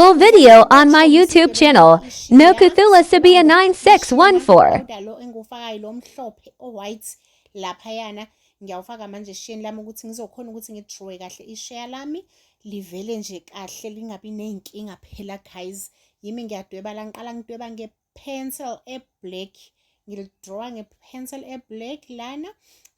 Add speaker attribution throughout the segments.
Speaker 1: full video on my YouTube channel, Nokuthula Sibiya 9614.
Speaker 2: Powder lo engiwufakayo, lo mhlophe o-white laphayana, ngiyawufaka manje eshiyeni lami ukuthi ngizokhona ukuthi ngi-drawe kahle ishiya lami, livele nje kahle, lingabi ney'nkinga phela, guys. Yimi ngiyadweba la. Ngiqala ngidweba nge-pencil e-black, ngili-drawa nge-pencil e-black lana,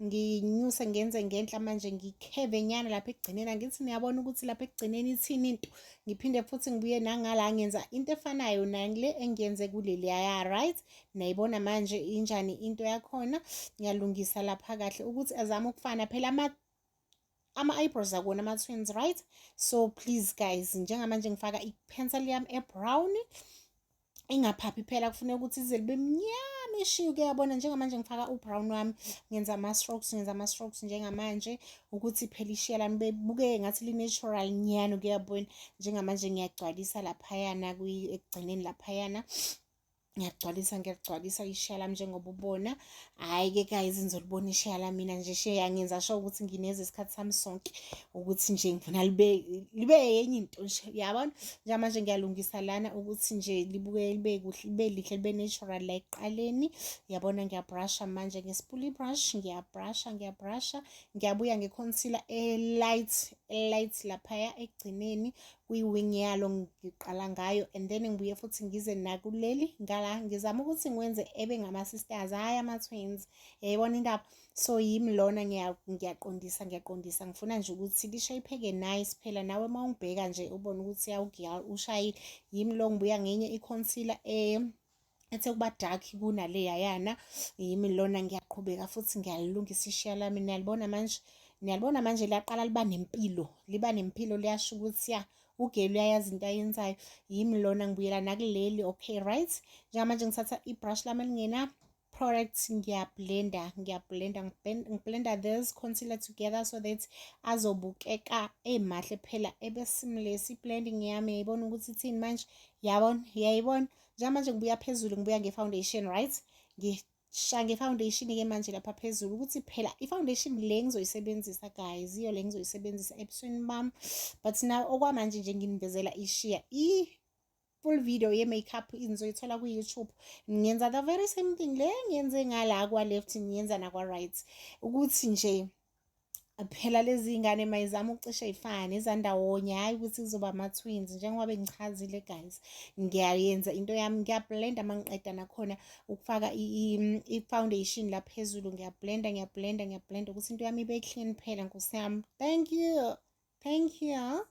Speaker 2: nginyuse, ngenze ngenhla. Manje ngi-curve nyana lapha ekugcineni. Angithi niyabona ukuthi lapha ekugcineni ithini into? Ngiphinde futhi ngibuye nangala, ngenza into efanayo nale engiyenze kuleliyaya, right? Nayibona manje injani into yakhona? Ngiyalungisa lapha kahle ukuthi azame ukufana phela ama-eyebrows akuwona ama-twins, right? So please, guys, njengamanje ngifaka i-pencil yami e-brown, ingaphaphi phela, kufuneka ukuthi ize libe mnyama ishiye. Kuyabona, njengamanje ngifaka u-brown wami, ngenza ama-strokes, ngenza ama-strokes njengamanje ukuthi phela ishiya lami bebukeke ngathi li-natural nyano. Kuyabona, njengamanje ngiyagcwalisa laphayana ekugcineni laphayana, ngiyagcwalisa, ngiyagcwalisa ishiya lami njengoba ubona. Hhayi-ke guys, ngizolibona ishiya lami mina nje. Shiya ngenza sure ukuthi ngineze isikhathi sami sonke ukuthi nje ngifuna libe yenye into nje, yabona. Njengamanje ngiyalungisa lana ukuthi nje libuke, libe kuhle, libe lihle, libe natural la ekuqaleni, yabona. Ngiya-brusha manje nge-spoolie brush, ngiya-brusha, ngiya-brusha, ngiyabuya nge-concealer e-light, e-light laphaya ekugcineni kwi-wing yalo ngiqala ngayo, and then ngibuye futhi ngize nakuleli ngala. Ngizama ukuthi ngiwenze ebe ngama-sisters, hhayi ama-twins, yayibona indaba. So yimi lona, ngiyaqondisa, ngiyaqondisa, ngifuna nje ukuthi li-shape-eke nice phela. Nawe uma ungibheka nje ubone ukuthi yawu-girl ushayile. Yimi lo, ngibuya ngenye i-concealer ethe ukuba dark kunaleyayana. Yimi lona, ngiyaqhubeka futhi ngiyalilungisa ishiya lami. Niyalibona manje, niyalibona manje, liyaqala liba nempilo, liba nempilo, liyasho ukuthi ya, u-girl uyayazi into ayenzayo. Yimi lona, ngibuyela nakuleli. Okay, right, njengamanje ngithatha i-brush lami elingena product, ngiya-blenda, ngiya-blenda, ngi-blenda this concealer together so that azobukeka emahle phela, ebe seamless i-blending yami. Yayibona ukuthi ithini manje? Yabona, yayibona. Njengamanje ngibuya phezulu, ngibuya nge-foundation, right? Ngisha nge-foundation-ke manje lapha phezulu ukuthi phela i-foundation le ngizoyisebenzisa, guys, iyo le ngizoyisebenzisa ebusweni bami. But now okwamanje nje nginivezela ishiya. I-full video ye-makeup ngizoyithola ku-YouTube. Ngiyenza the very same thing le ngiyenze ngala kwa-left, ngiyenza nakwa-right, ukuthi nje phela lezi ngane mayizama ukucishe y'fane ezandawonye, hhayi ukuthi kuzoba ama-twins njengoba bengichazile. Guys, ngiyayenza into yami, ngiya-blenda. Uma ngiqeda nakhona ukufaka i-foundation la phezulu, ngiya-blenda, ngiya-blenda, ngiya-blenda ukuthi into yami ibe clean phela, nkosi yami. Thank you, thank you.